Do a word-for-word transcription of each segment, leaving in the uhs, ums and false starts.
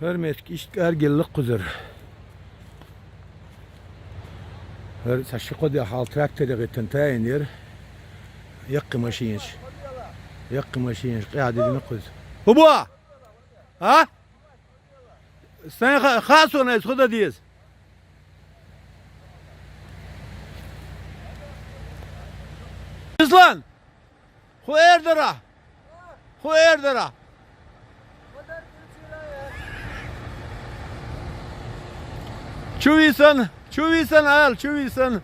ХӀара меттиг иштта кӀаргелла кхузара. ХӀара цхьа ши-кхо де хьалха трактор яхийтина таьӀина яра. Яккхий машинаш. Яккхий машинаш къаьхьа диллина кхуза. ХӀу бу? А? Сайн ха-, хасона иза хӀу дан деза? Беслан! ХӀу эр дара? ХӀу эр дара? Чу висан, чу висан, ал, чу висан.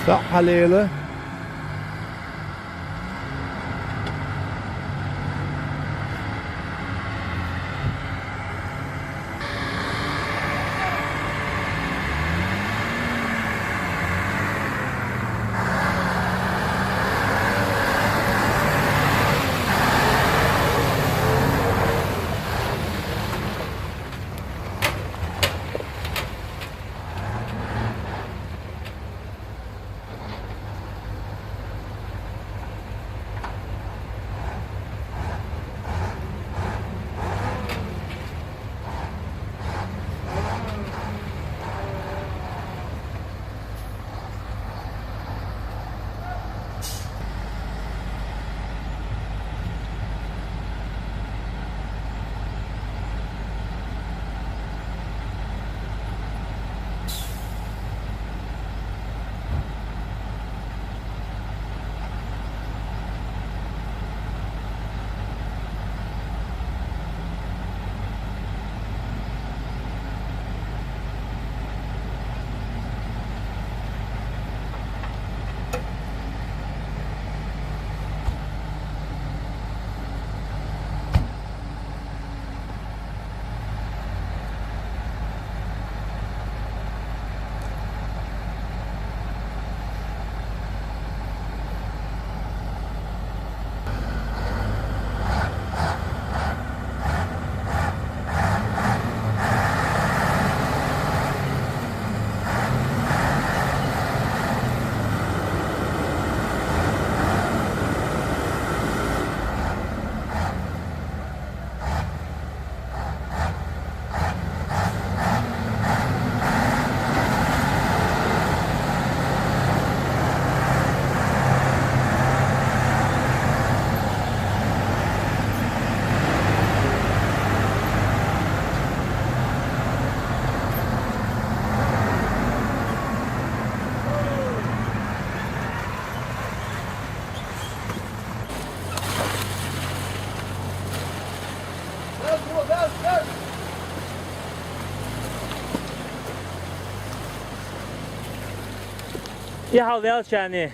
Сахьалела. Яхьал вел шани.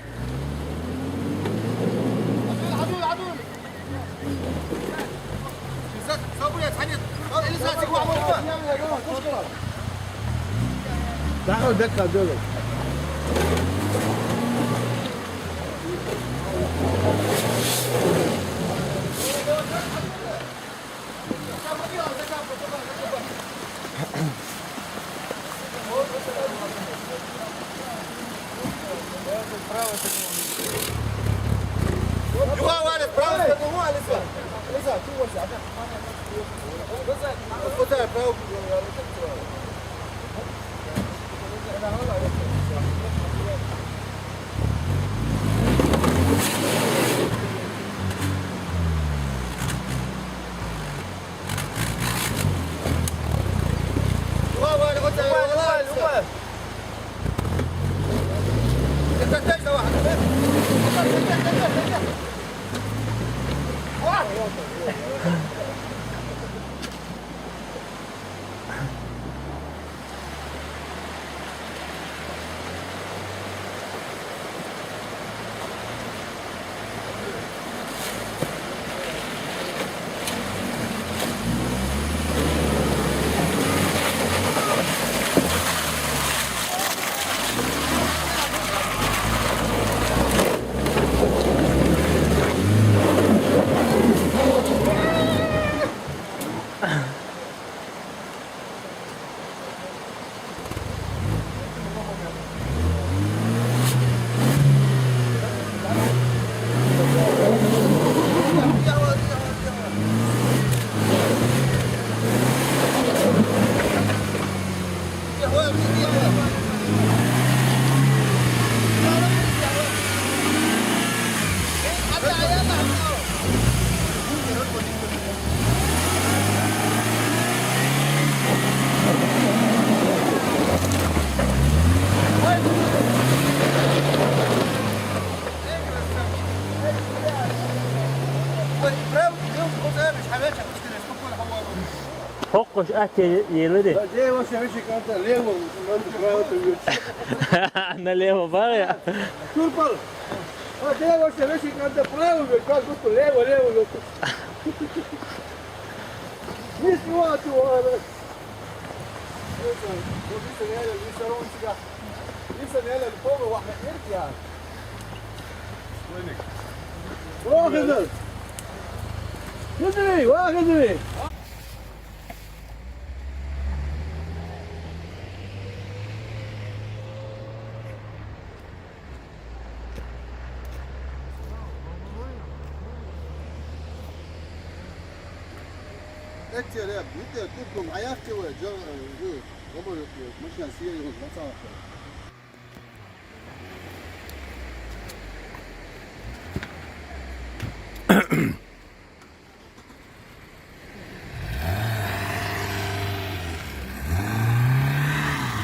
ХӀокхуш атта еларе. Налево бара я. Турпал. А, девушка, веши надо правую, как будто лево, лево, лево. Ничего, чувак. Это, вот это реально, не сторонника. Не стояли, любого ваха, нет, я. Вахаза! Хизри, вахазри! Эти ребята, тут дом, а я в чего, Джо, э, э, Роберт, э, машина съедет, вот, на самом деле.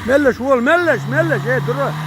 Меллаш, вол, меллаш, меллаш, э, дура.